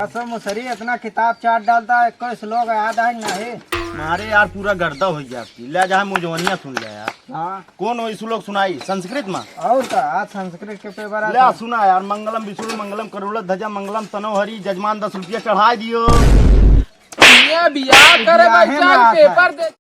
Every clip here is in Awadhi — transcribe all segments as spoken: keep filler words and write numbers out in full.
कसम मुसरी इतना किताब चाट डालता है, कोई श्लोक याद आए नहीं। मारे यार, पूरा गर्दा हो गया आपकी। ले जा, मुजवनिया सुन ले यार। हाँ। कौन हो इस लोग सुनाई संस्कृत में? और का, आज संस्कृत के पेपर ले आता। सुना यार, मंगलम विष्णु मंगलम करुणा ध्वजा मंगलम तनो हरि जजमान दस रुपया चढ़ा दियो। ये बियाह करे बियाहे में भाई, आता पेपर है। दे।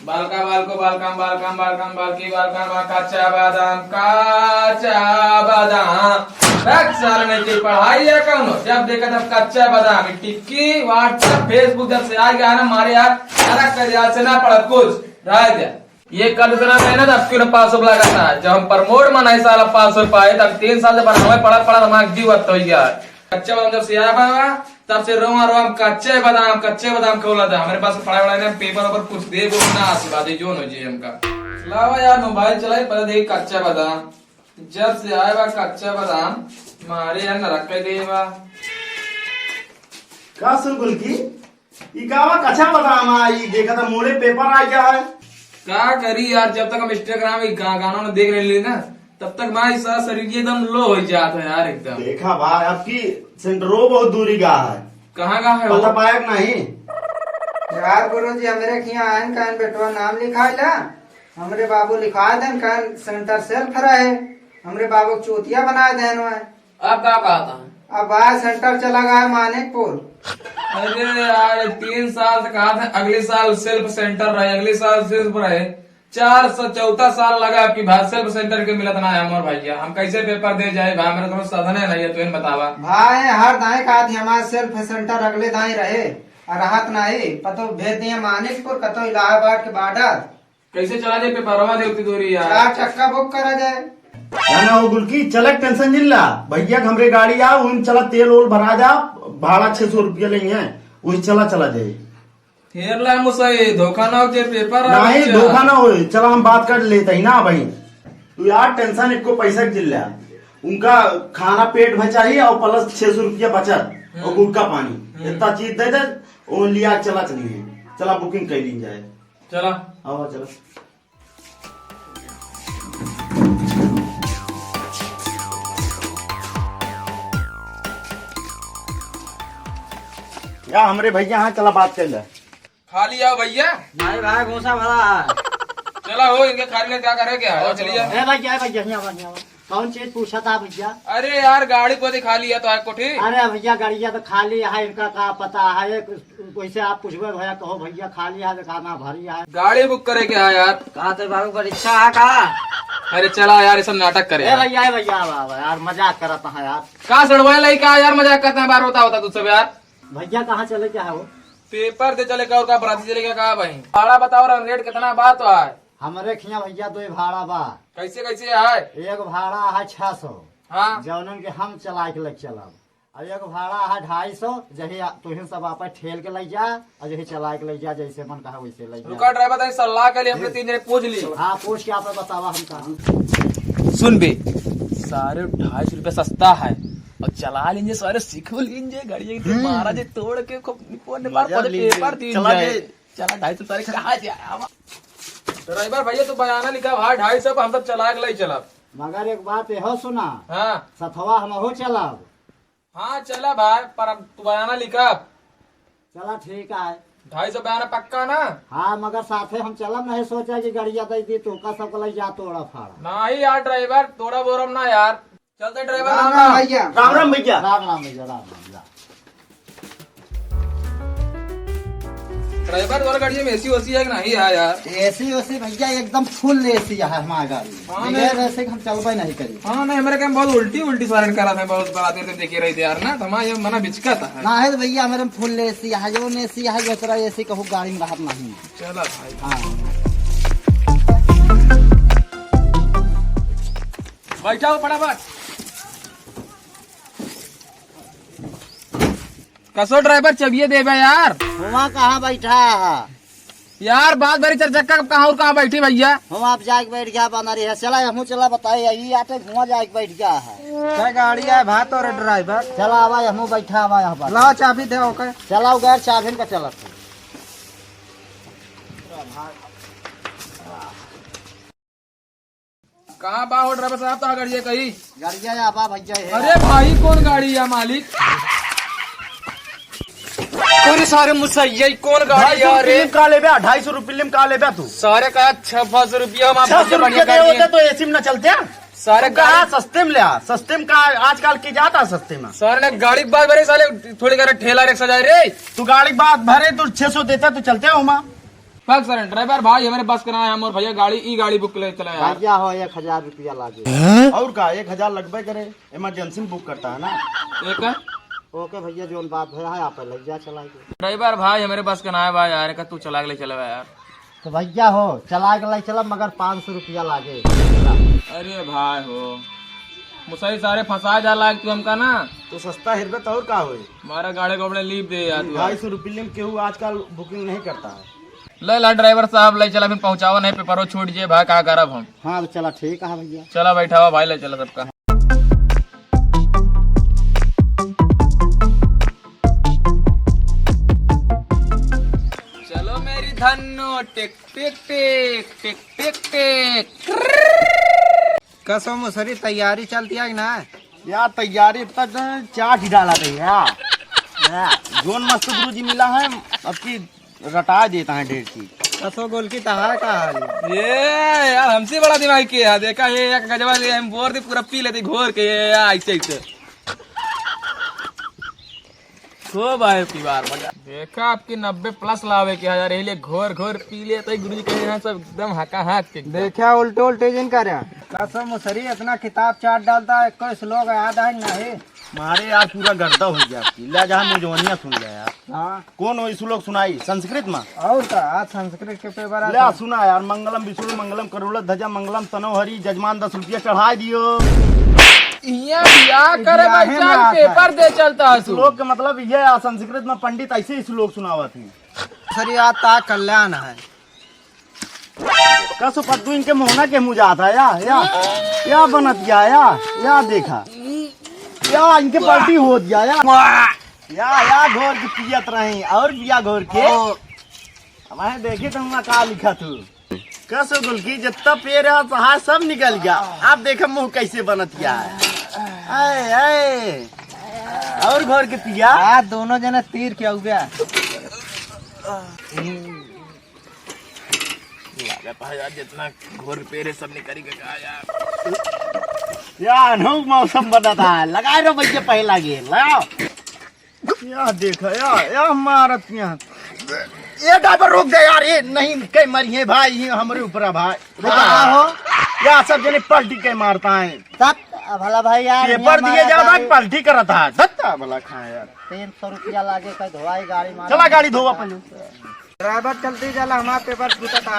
बालका, बालको, बालकम, बालकम, बालकम, बालकी, बालकम, आ, कच्चा बादाम, कच्चा बादाम। रख साला, नहीं कोई पढ़ाई है कौनो। जब देखा तब कच्चा बादाम, ये टिक्की, WhatsApp, Facebook जब से आ गया ना, मारे यार, अलग कर याद से ना पढ़त कुछ, रह गया। ये कल इतना मेहनत, अब क्यों ना पास हो लगा था। जब हम प्रमोद मनाई साला पास हो पाए, तब तीन साल से बनावे पड़ा, पड़ा, दिमाग जीव हो गया। कच्चा बादाम जब से आया बाबा, तब से रोआ रोआ हम कच्चे बादाम, कच्चे बादाम खौला था। हमरे पास पढ़ाई वढ़ाई नहीं, पेपर ऊपर कुछ दे वो ना आशीर्वाद है, जो न जे हमका। लावा यार मोबाइल चलाई, पहले देख कच्चा बादाम। जब से आया बा कच्चा बादाम, मारे यार नरक कर दे बा। का सुन गुलकी? ई का बा कच्चा बादाम आ, ई देखा था मोड़े पेपर आ गया है। का करी यार, जब तक हम Instagram में गा-, गाना ना देख रहे ना, तब तक भाई सारा शरीर एकदम low हो जाता है यार एकदम। देखा भाई, आपकी सेंटरो बहुत दूरी का है। कहाँ का है वो? पता पाया कि नहीं? यार गुरु जी, हमरे खिया आयन कहन बेटवा नाम लिखाए ला, हमरे बाबू लिखा देन कहन सेंटर सेल्फ रहे, हमरे बाबू के चूतिया बनाए देन हुए। अब का कहता है? अब आए सेंटर चला गया है मानिकपुर। अरे यार, तीन साल से कहा था अगले साल सेल्फ सेंटर रहे, अगले साल सेल्फ रहे। चार सौ चौदह साल लगा आपकी भाई सेल्फ सेंटर के मिलत ना है हमार भैया। हम कैसे पेपर दे जाए भाई, मेरे को साधन है नहीं है, तो इन बतावा। भाई हर दाएं कहा थी हमारा सेल्फ सेंटर अगले दाएं रहे और राहत नहीं, पतो भेज दिए मानिकपुर, कतो इलाहाबाद के बॉर्डर। कैसे चला जाए पेपरवा दे उतनी दूरी यार? चार चक्का बुक करा जाए। ना, ना, वो गुलकी, चलक टेंशन जिन ला। भैया के हमरे गाड़ी आ, उन चला तेल ओल भरा जा, भाड़ा छह सौ रुपया लेंगे, वही चला, चला जाए। हेर ला मुसई, धोखा ना हो जे पेपर आ नहीं, बच्चा। धोखा ना होए, चला हम बात कर लेते ही ना भाई। तू यार टेंशन एको पैसा के जिन ला। उनका खाना पेट भर चाहिए और प्लस छह सौ रुपया बचत और हम्म। गुटखा पानी। हम्म। इतना चीज दे दे, वो लिया चला चलिए। चला बुकिंग कर ली जाए। चला। आओ, चला। या हमरे भैया, हाँ, चला बात कर ले। खाली आओ भैया। नहीं भाई, भूसा भरा है। चला हो, इनके खाली ने क्या करे क्या? आओ, चलिए। ए भैया, ए भैया, यहाँ, यहाँ। कौन चीज पूछा था भैया? अरे यार, गाड़ी को दिखा लिया तो आज कोठी। अरे भैया, गाड़िया तो खाली है, इनका का पता है, वैसे आप पूछबे भैया, कहो भैया खाली है, देखा ना भरी है। गाड़ी बुक करे के है यार। का तो बाबू परीक्षा है का? अरे चला यार, ये सब नाटक करे ए यार। भैया, ए भैया, वाह, वाह, यार मजाक करत है यार। का सड़वाए लइका यार, मजाक करता है बार, होता होता तू सब यार। भैया कहाँ चले क्या है वो? पेपर दे चले का और का बराती चले का, का भाई? भाड़ा बताओ रे, रेट कितना बात है? हमरे खिया भैया दो भाड़ा बा। कैसे कैसे है? एक भाड़ा है छह सौ। हाँ। जौनन के हम चला के लेके चलब। अब एक भाड़ा है ढाई सौ, जही आ-, तुहिन सब आपस ठेल के ले जा, और जही चला के ले जा, जैसे मन कहा वैसे ले जा। रुका ड्राइवर, तनी सलाह के लिए हमने तीन जने पूछ ली। हाँ, पूछ के आप बतावा हम कहाँ। सुन बे, सारे ढाई सौ रुपया सस्ता है, और चला लीजिए सारे, सीख लीजिए गाड़ी, एक तो हम्म। मारा जे तोड़ के खूब निपोर निपार मजा पहले लीजिए। पेपर दीन चला जाए। जे। चला ढाई सौ तारीख कहाँ जाए? आवा। ड्राइवर भैया, तू बयाना लिखा भाई, ढाई सौ पे हम सब चला के ले चलब। मगर एक बात यहो सुना। हाँ। सथवा हमहू चलब। हाँ, चला भाई, पर अब तू बयाना लिखा। चला ठीक है। ढाई सौ बयाना पक्का ना? हाँ, मगर साथे हम चलब नहीं, सोचा कि गड़िया दे दी, तू का सबको ले जा तोड़ा फाड़ा। नहीं यार ड्राइवर, तोड़ा बोरम ना यार। चलते ड्राइवर, राम राम राम राम। भैया। राम राम भैया। राम राम भैया, राम राम, राम। ड्राइवर, तोर गाड़ी में एसी ओसी है कि नहीं है यार? एसी ओसी भैया एकदम फुल एसी है हमारे गाड़ी में। हाँ, बगैर नहीं। एसी के हम चलबे नहीं करी। हाँ, नहीं, हमारे काम बहुत उल्टी उल्टी सारन करा था, बहुत बराती से देखे रही थे यार ना, तो हमारे ये मना बिचका था। ना है तो भैया, हमारे में फुल एसी है, जो एसी है, जो तरह एसी कहूँ गाड़ी में रहत नहीं। चला भाई। हाँ। बैठा हो फटाफट। कसो ड्राइवर, चबिये देबे यार। हुआ कहाँ बैठा है? यार, बात भरी चार चक्का कहाँ और कहाँ बैठी भैया? हम आप जाके बैठ गया बना रही है। चला, हमू चला बताए, यही आटे हुआ जाके बैठ गया है। क्या गाड़ी है भाई तोरे ड्राइवर? चला, आवा, हमू बैठा, आवा यहाँ पर। लाओ चाबी दे, ओके। चलाओ गैर चाबी का चलत है। कहाँ बा हो ड्राइवर साहब, तो गाड़ी है कहीं? गाड़िया या बा भैया, है। अरे भाई, कौन गाड़ी है मालिक? अरे सारे मुसैया, ई कौन गाड़ी है रे? का लेबे? ढाई सौ रुपये में का लेबे तू? सारे का छह पाँच सौ रुपया हम आप छह सौ रुपया दे होते तो एसी में ना चलते हैं। सारे कहा गाड़ी सस्ते में ले आ, सस्ते में का आजकल की जाता है सस्ते में। सारे ने गाड़ी के बात भरे साले, थोड़ी करे ठेला रिक्शा जाए रे। तू गाड़ी के बात भरे, तू छह सौ देता तो चलते हो माँ। पक सर, ड्राइवर भाई, हमरे बस के ना है, हम और भैया गाड़ी, ई गाड़ी बुक ले चला यार। भैया हो, एक हजार रुपया लागे। और का, एक हजार लगबे करे, इमरजेंसी में बुक करता है ना। एक है? ओके भैया, जोन बात है, है, आप ले जा चला के। ड्राइवर भाई, हमरे बस के ना है भाई यार, का तू चला के ले चला यार। तो भैया हो, चला के ले चला, मगर पाँच सौ रुपया लागे। अरे भाई हो, मुसरी सारे फंसा जा लाग तू हमका ना। तो सस्ता हेरबे तो और का होई? हमारा गाड़ी को अपने लीव दे यार तू। ढाई सौ रुपये में केहू आजकल बुकिंग नहीं करता है। ले ला ड्राइवर साहब, ले चला, फिर पहुँचावा नहीं, पेपरो छूट जे भाई, का करब हम? हाँ, तो चला, ठीक है भैया। चला बैठावा भाई, ले चला सबका। चलो मेरी धन्नो, टिक टिक टिक, टिक टिक टिक। कसो मुसरी तैयारी चलती है कि ना? यार तैयारी इतना तो चाट ही डाला था यार। यार, जोन मस्त गुरुजी मिला है, अब की रटा देता है ढेर चीज। कसो गोलकी तहार का हाल है? ये यार हमसे बड़ा दिमाग के है, देखा ये एक गजवा ले हम बोर दे पूरा पी लेते घोर के, ये ऐसे ऐसे। खूब आए की बार मजा। देखा आपकी नब्बे प्लस लावे के हजार, यही ले घोर घोर पी लेते गुरुजी कहे हैं सब एकदम हका हाथ के। देखा उल्टे उल्टे जिन करे। कसम मुसरी इतना किताब चाट डालता है, कोई श्लोक याद है नहीं? मारे यार पूरा गर्दा हो गया आपकी। ले जा मुझे जवानिया सुन ले यार। हाँ। कौन हो इस लोग सुनाई संस्कृत में? और का, आज संस्कृत के पेपर ले आता। सुना यार, मंगलम विष्णु मंगलम करुणाध्वज मंगलम तनोहरी जजमान दस रुपया चढ़ाई दियो। इहाँ बियाह करे बियाहे में भाई साहब आता है। पेपर दे चलता है इस तू। लोग के मतलब ये है, संस्कृत में पंडित ऐसे इस लोग सुनावत हैं। सर, यार ता कल्याण है। कसो पद्दू इनके मोहना के मुँह जाता है या, या, या बनत गया या, या देखा। या इनके पलटी हो दिया या। या, या घोर के पियत रही और पिया घोर के। हमारे देखी तो हुआ का लिखा तू। कसो गुलकी जितना पेड़ है सहाय सब निकल गया। आप देखो मुँह कैसे बनत गया है। आए, आए। और घोर के पिया। आ, दोनों जने तीर के हो गया। लागत है यार, जितना घोर पेड़ है, सब निकल के का यार। यार, अनोख मौसम बना था। लगाए रहो भैया, पहला गेम लगाओ। या देखा, या, या मारत यहाँ। ये ड्राइवर रोक दे यार, ये नहीं कई मरी है भाई, ये हमरे ऊपर है भाई। रोक। का हो? या सब जने पलटी के मारता है। तब भला भाई यार, पेपर यहाँ दिए मारा जाओ भाई, गाड़ी। पलटी करता है। धत्ता भला खाए यार। तीन सौ रुपया लागे, कहीं धोवाई गाड़ी मार। चला गाड़ी धोवा पहले। ड्राइवर चलते जाला, हमार पेपर छूटा था।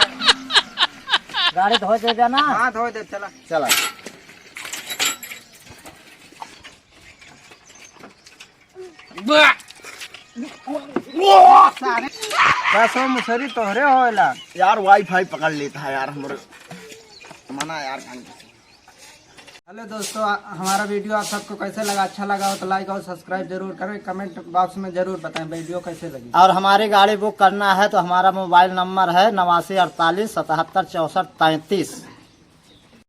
गाड़ी धो देबे ना? हाँ, धो दे, चला। चला। सारे। कसो मुसरी तोहरे होएला। यार, वाईफाई पकड़ लेता है यार, हमरे मना यार। हेलो दोस्तों, आ, हमारा वीडियो आप सबको कैसे लगा? अच्छा लगा हो तो लाइक और सब्सक्राइब जरूर करें, कमेंट बॉक्स में जरूर बताएं वीडियो कैसे लगी। और हमारी गाड़ी बुक करना है तो हमारा मोबाइल नंबर है नवासी अड़तालीस सतहत्तर चौसठ तैंतीस।